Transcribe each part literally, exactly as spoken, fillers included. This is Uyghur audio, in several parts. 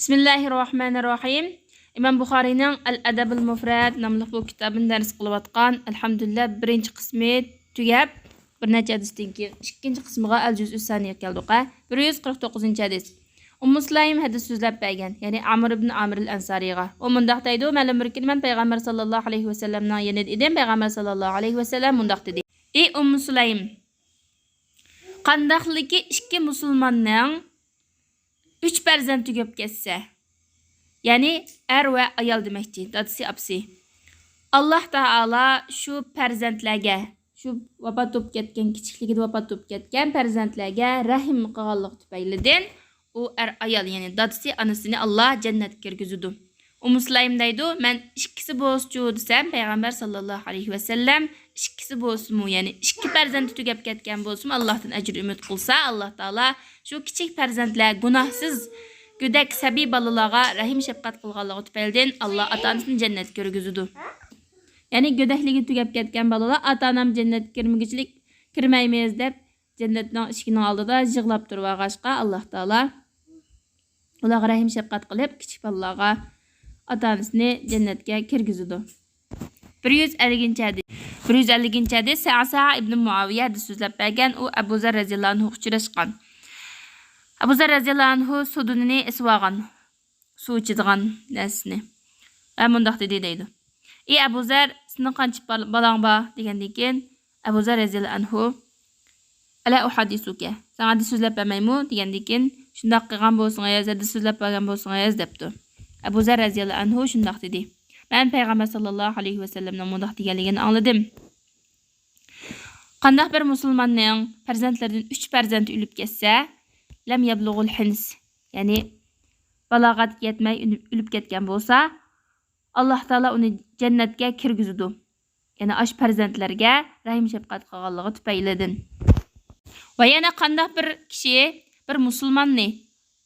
بىسمىللاھىررەھمانىررەھىم. ئىمام بۇخارىينىڭ ئەل ئەدەبۇل مۇفرەد ناملىق بۇ كىتابىنى دەرس قىلىۋاتقان. ئەلھەمدۇلىللا، بىرىنچى قىسمى تۈگەپ، بىر نەچچە ھەدىستىن كېيىن ئىككىنچى قىسمىغا، ئەل جۈزئۇ سانىيەگە كەلدۇق. بىر يۈز قىرىق توققۇزىنچى ھەدىس. ئۇممۇ سۇلەيم ھەدىس سۆزلەپ بەرگەن، يەنى ئامىر ئىبن ئامىر ئەل ئەنسارىغا. ئۇ مۇنداق دەيدۇ، مەلۇم بىر كۈنى مەن پەيغەمبەر ساللاللاھۇ ئەلەيھى ۋەسەللەمنىڭ يېنىدا ئىدىم. پەيغەمبەر ساللاللاھۇ ئەلەيھى ۋەسەللەم مۇنداق دېدى: ئى ئۇممۇ سۇلەيم، قانداقلىكى ئىككى مۇسۇلماننىڭ ئۈچ پەرزەنت تۈگەپ كەتسە، يەنى ئەر ۋە ئايال دېمەكچى، دادىسى، ئاپىسى. ئاللاھ تائالا شۇ پەرزەنتلەرگە، شۇ ۋاپات بولۇپ كەتكەن، كىچىكلىكىدە ۋاپات بولۇپ كەتكەن پەرزەنتلەرگە رەھىم قىلغانلىقى تۈپەيلىدىن، ئۇ ئەر ئايال، يەنى دادىسى، ئانىسىنى ئاللاھ جەننەتكە كىرگۈزىدۇ. ئۇممۇ سۇلەيم دەيدۇ، مەن ئىككىسى بولسىچۇ دېسەم، پەيغەمبەر ساللاللاھۇ ئەلەيھى ۋەسەللەم، ئىككىسى بولسىمۇ، يەنى ئىككى پەرزەنتى تۈگەپ كەتكەن بولسىمۇ، ئاللاھتىن ئەجىر ئۈمىد قىلسا، ئاللاھ تائالا شۇ كىچىك پەرزەنتلەر، گۇناھسىز گۆدەك سەبىي بالىلارغا رەھىم شەپقەت قىلغانلىقى تۈپەيلىدىن، ئاللاھ ئاتا ئانىسىنى جەننەتكە كىرگۈزىدۇ. يەنى گۆدەكلىكى تۈگەپ كەتكەن بالىلار، ئاتا ئانام جەننەتكە كىرمىگۈچىلىك كىرمەيمىز دەپ، جەننەتنىڭ ئىشىكىنىڭ ئالدىدا يىغلاپ تۇرۇۋالغاچقا، ئاللاھ تائالا ئۇلارغا رەھىم شەپقەت قىلىپ، كىچىك بالىلارغا ئاتا ئانىسىنى جەننەتكە كىرگۈزىدۇ. بىر يۈز ئەللىكىنچى ھەدىس. بىر يۈز ئەللىكىنچى ھەدىس، سەئسەئە ئىبنى مۇئاۋىيە ھەدىس سۆزلەپ بەرگەن، ئۇ ئەبۇ زەر رەزىياللاھۇ ئەنھۇغا ئۇچراشقان. ئەبۇ زەر رەزىياللاھۇ ئەنھۇ سۇدۇنىنى ئېسىۋالغان، سۇ ئىچىدىغان نەرسىنى. ۋە مۇنداق دېدى دەيدۇ. ئى ئەبۇ زەر، سېنىڭ قانچە بال-، بالاڭ بار؟ دېگەندىن كېيىن، ئەبۇ زەر رەزىياللاھۇ ئەنھۇ، ئەلا ئۇھەددىسۇكە، ساڭا ھەدىس سۆزلەپ بەرمەيمۇ؟ دېگەندىن كېيىن، شۇنداق قىلغان بولسىڭىز، ھەدىس سۆزلەپ بەرگەن بولسىڭىز، دەپتۇ. ئەبۇ زەر رەزىياللاھۇ ئەنھۇ شۇنداق دېدى، مەن پەيغەمبەر ساللاللاھۇ ئەلەيھى ۋەسەللەمنىڭ مۇنداق دېگەنلىكىنى ئاڭلىدىم. قانداق بىر مۇسۇلماننىڭ پەرزەنتلىرىدىن ئۈچ پەرزەنتى ئۆلۈپ كەتسە، لەم يەبلۇغۇل ھىنس، يەنى بالاغەتكە يەتمەي ئۆلۈپ كەتكەن بولسا، ئاللاھ تائالا ئۇنى جەننەتكە كىرگۈزىدۇ. يەنى ئاشۇ پەرزەنتلەرگە رەھىم شەپقەت قىلغانلىقى تۈپەيلىدىن. ۋە يەنە قانداق بىر كىشى بىر مۇسۇلماننى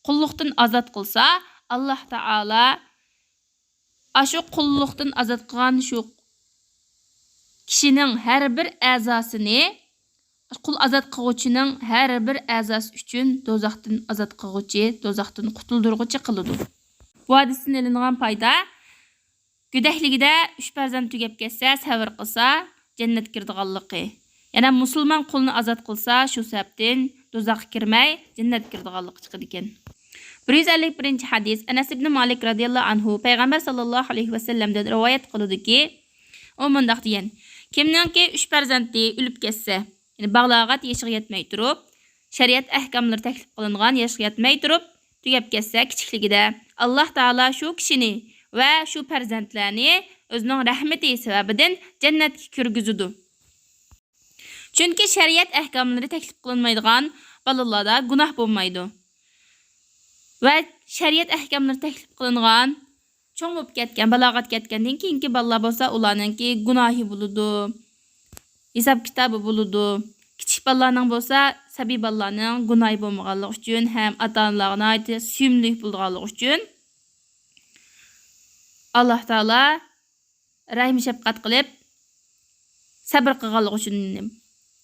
قۇللۇقتىن ئازاد قىلسا، ئاللاھ تائالا ئاشۇ قۇللۇقتىن ئازاد قىلغان شۇ كىشىنىڭ ھەر بىر ئەزاسىنى، قۇل ئازاد قىلغۇچىنىڭ ھەر بىر ئەزاسى ئۈچۈن دوزاختىن ئازاد قىلغۇچى، دوزاختىن قۇتۇلدۇرغۇچى قىلىدۇ. بۇ ھەدىستىن ئېلىنغان پايدا، گۆدەكلىكىدە ئۈچ پەرزەنت تۈگەپ كەتسە، سەۋر قىلسا، جەننەتكە كىرىدىغانلىقى. يەنە مۇسۇلمان قۇلنى ئازاد قىلسا، شۇ سەۋەبتىن دوزاخقا كىرمەي، جەننەتكە كىرىدىغانلىقى چىقىدىكەن. بىر يۈز ئەللىك بىرىنچى ھەدىس، ئەنەس ئىبنى مالىك رەزىياللاھۇ ئەنھۇ پەيغەمبەر ساللاللاھۇ ئەلەيھى ۋەسەللەمدىن رىۋايەت قىلىدۇكى، ئۇ مۇنداق دېگەن، كىمنىڭكى ئۈچ پەرزەنتى ئۆلۈپ كەتسە، يەنى بالاغەت يېشىغا يەتمەي تۇرۇپ، شەرىئەت ئەھكاملىرى تەكلىپ قىلىنغان ياشقا يەتمەي تۇرۇپ تۈگەپ كەتسە، كىچىكلىكىدە، ئاللاھ تائالا شۇ كىشىنى ۋە شۇ پەرزەنتلەرنى ئۆزىنىڭ رەھمىتى سەۋەبىدىن جەننەتكە كىرگۈزىدۇ. چۈنكى شەرىئەت ئەھكاملىرى تەكلىپ قىلىنمايدىغان بالىلاردا گۇناھ بولمايدۇ. ۋە شەرىئەت ئەھكاملىرى تەكلىپ قىلىنغان، چوڭ بولۇپ كەتكەن، بالاغەتكە يەتكەندىن كېيىنكى بالىلار بولسا، ئۇلارنىڭكى گۇناھى بولىدۇ، ھېساب كىتابى بولىدۇ. كىچىك بالىلارنىڭ بولسا، سەبىي بالىلارنىڭ گۇناھى بولمىغانلىقى ئۈچۈن ھەم ئاتا-ئانىلارغا ناھايىتى سۆيۈملۈك بولىدىغانلىقى ئۈچۈن، ئاللاھ تائالا رەھىم شەپقەت قىلىپ، سەبر قىلغانلىقى ئۈچۈن،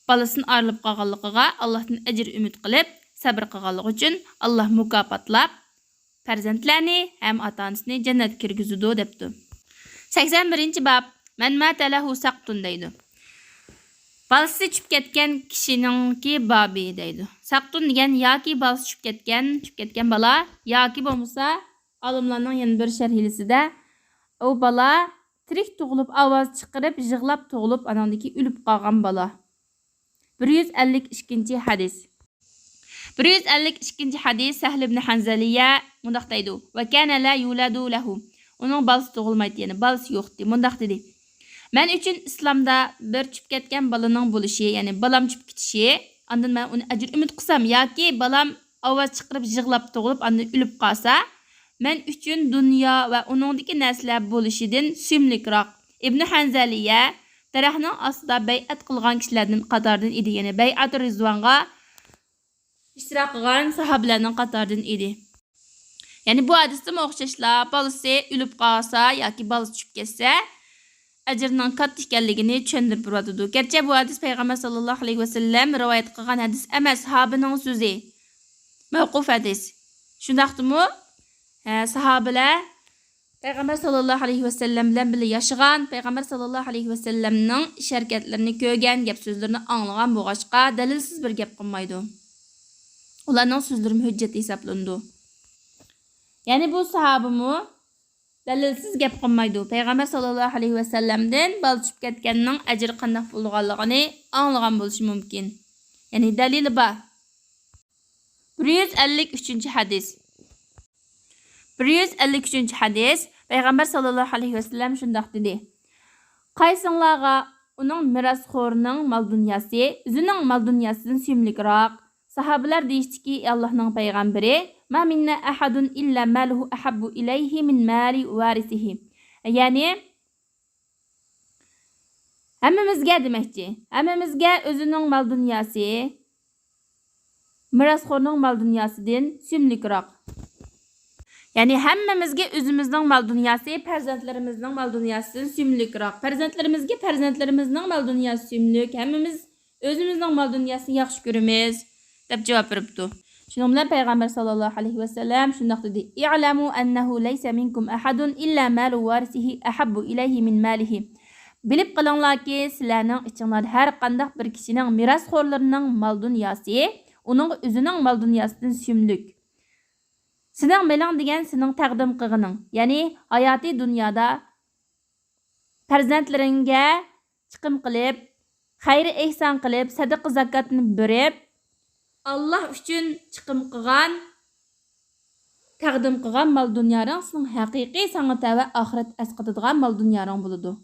بالىسىدىن ئايرىلىپ قالغانلىقىغا ئاللاھتىن ئەجىر ئۈمىد قىلىپ، سەبر قىلغانلىقى ئۈچۈن ئاللاھ مۇكاپاتلاپ، پەرزەنتلەرنى ھەم ئاتا-ئانىسىنى جەننەتكە كىرگۈزىدۇ، دەپتۇ. سەكسەن بىرىنچى باب، مەن ماتە لەھۇ سەقتۇن دەيدۇ. بالىسى چۈشۈپ كەتكەن كىشىنىڭكى بابى دەيدۇ. سەقتۇن دېگەن ياكى بالىسى چۈشۈپ كەتكەن، چۈشۈپ كەتكەن بالا، ياكى بولمىسا، ئالىملارنىڭ يەنە بىر شەرھلىسىدە، ئۇ بالا تىرىك تۇغۇلۇپ، ئاۋاز چىقىرىپ، يىغلاپ تۇغۇلۇپ، ئاناندىن كېيىن ئۆلۈپ قالغان بالا. بىر يۈز ئەللىك ئىككىنچى ھەدىس. بىر يۈز ئەللىك ئىككىنچى ھەدىس، سەھل ئىبنى ھەنزەلىيە مۇنداق دەيدۇ، ۋە كانە لا يۇلادۇ لەھۇ. ئۇنىڭ بالىسى تۇغۇلمايتتى، يەنى بالىسى يوقتى. مۇنداق دېدى، مەن ئۈچۈن ئىسلامدا بىر چۈشۈپ كەتكەن بالىنىڭ بولۇشى، يەنى بالام چۈشۈپ كېتىشى، ئاندىن مەن ئۇنى ئەجىر ئۈمىد قىلسام ياكى بالام ئاۋاز چىقىرىپ يىغلاپ تۇغۇلۇپ، ئاندىن ئۆلۈپ قالسا، مەن ئۈچۈن دۇنيا ۋە ئۇنىڭدىكى نەرسىلەر بولۇشىدىن سۆيۈملۈكراق. ئىبنى ھەنزەلىيە دەرەخنىڭ ئاستىدا بەيئەت قىلغان كىشىلەردىن قاتاردىن ئىدى، يەنى بەيئەتۇ رىزۋانغا ئىشتىراك قىلغان ساھابىلەرنىڭ قاتارىدىن ئىدى. يەنى بۇ ھەدىستىمۇ ئوخشاشلا، بالىسى ئۆلۈپ قالسا ياكى بالىسى چۈشۈپ كەتسە، ئەجرىنىڭ كاتتا ئىكەنلىكىنى چۈشەندۈرۈپ بېرىۋاتىدۇ. گەرچە بۇ ھەدىس پەيغەمبەر ساللاللاھۇ ئەلەيھى ۋەسەللەم رىۋايەت قىلغان ھەدىس ئەمەس، ساھابىنىڭ سۆزى، مەۋقۇف ھەدىس. شۇنداقتىمۇ، ھە، ساھابىلەر پەيغەمبەر ساللاللاھۇ ئەلەيھى ۋەسەللەم بىلەن بىللە ياشىغان، پەيغەمبەر ساللاللاھۇ ئەلەيھى ۋەسەللەمنىڭ ئىش ھەرىكەتلىرىنى كۆرگەن، گەپ سۆزلىرىنى ئاڭلىغان بولغاچقا، دەلىلسىز بىر گەپ قىلمايدۇ. ئۇلارنىڭ سۆزلىرىمۇ ھۆججەت ھېسابلىنىدۇ. يەنى بۇ ساھابىمۇ دەلىلسىز گەپ قىلمايدۇ. پەيغەمبەر ساللاللاھۇ ئەلەيھى ۋەسەللەمدىن بالا چۈشۈپ كەتكەننىڭ ئەجرى قانداق بولىدىغانلىقىنى ئاڭلىغان بولۇشى مۇمكىن. يەنى دەلىلى بار. بىر يۈز ئەللىك ئۈچىنچى ھەدىس. بىر يۈز ئەللىك ئۈچىنچى ھەدىس. پەيغەمبەر ساللاللاھۇ ئەلەيھى ۋەسەللەم شۇنداق دېدى: قايسىڭلارغا ئۇنىڭ مىراسخورىنىڭ مال دۇنياسى ئۆزىنىڭ مال دۇنياسىدىن سۆيۈملۈكراق؟ ساھابىلەر دېيىشتىكى: ئى ئاللاھنىڭ پەيغەمبىرى، ما مىننا ئەھەدۇن ئىللا مالۇھۇ ئەھەببۇ ئىلەيھى مىن مالى ۋارىسىھى. يەنى، ھەممىمىزگە دېمەكچى، ھەممىمىزگە ئۆزىنىڭ مال دۇنياسى مىراسخورنىڭ مال دۇنياسىدىن سۆيۈملۈكراق. يەنى ھەممىمىزگە ئۆزىمىزنىڭ مال دۇنياسى پەرزەنتلىرىمىزنىڭ مال دۇنياسىدىن سۆيۈملۈكراق. پەرزەنتلىرىمىزگە پەرزەنتلىرىمىزنىڭ مال دۇنياسى سۆيۈملۈك. ھەممىمىز ئۆزىمىزنىڭ مال دۇنياسىنى ياخشى كۆرىمىز، دەپ جاۋاب بېرىپتۇ. شۇنىڭ بىلەن پەيغەمبەر ساللاللاھۇ ئەلەيھى ۋەسەللەم شۇنداق دېدى: ئىئلەمۇ ئەننەھۇ لەيسە مىنكۇم ئەھەدۇن ئىللا مالۇ ۋارىسىھى ئەھەببۇ ئىلەيھى مىن مالىھى. بىلىپ قېلىڭلاركى، سىلەرنىڭ ئىچىڭلاردا ھەر قانداق بىر كىشىنىڭ مىراسخورلىرىنىڭ مال دۇنياسى ئۇنىڭغا ئۆزىنىڭ مال دۇنياسىدىن سۆيۈملۈك. سېنىڭ مېلىڭ دېگەن سېنىڭ تەقدىم قىلغىنىڭ، يەنى ھاياتىي دۇنيادا پەرزەنتلىرىڭگە چىقىم قىلىپ، خەير ئېھسان قىلىپ، سەدىقە زاكاتنى بېرىپ، ئاللا ئۈچۈن چىقىم قىلغان، تەقدىم قىلغان مال دۇنياڭ سېنىڭ ھەقىقىي ساڭا تەۋە ئاخىرەت ئەسقاتىدىغان مال دۇنياڭ بولىدۇ.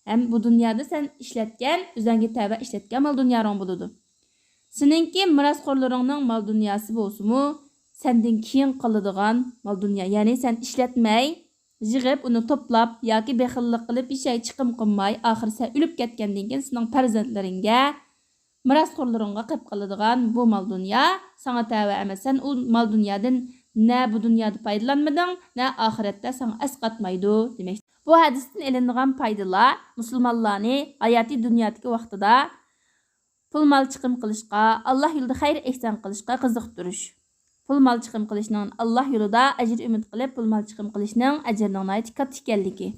ھەم بۇ دۇنيادا سەن ئىشلەتكەن، ئۆزۈڭگە تەۋە ئىشلەتكەن مال دۇنياڭ بولىدۇ. سېنىڭكى مىراسخورلىرىڭنىڭ مال دۇنياسى بولسىمۇ، سەندىن كېيىن قالىدىغان مال دۇنيا، يەنى سەن ئىشلەتمەي، يىغىپ، ئۇنى توپلاپ ياكى بېخىللىق قىلىپ، ھېچ چىقىم قىلماي، ئاخىرى سەن ئۆلۈپ كەتكەندىن كېيىن سېنىڭ پەرزەنتلىرىڭگە، مىراسخورلىرىڭغا قېلىپ قالىدىغان بۇ مال دۇنيا ساڭا تەۋە ئەمەس. سەن ئۇ مال دۇنيادىن نە بۇ دۇنيادا پايدىلانمىدىڭ، نە ئاخىرەتتە ساڭا ئەسقاتمايدۇ دېمەكتە. بۇ ھەدىستىن ئېلىنىدىغان پايدىلار: مۇسۇلمانلارنى ھاياتىي دۇنيادىكى ۋاقتىدا پۇل مال چىقىم قىلىشقا، ئاللا يولىدا خەير ئېھسان قىلىشقا قىزىقتۇرۇش. پۇل مال چىقىم قىلىشنىڭ ئاللا يولىدا ئەجىر ئۈمىد قىلىپ پۇل مال چىقىم قىلىشنىڭ ئەجرىنىڭ ناھايىتى كاتتا ئىكەنلىكى.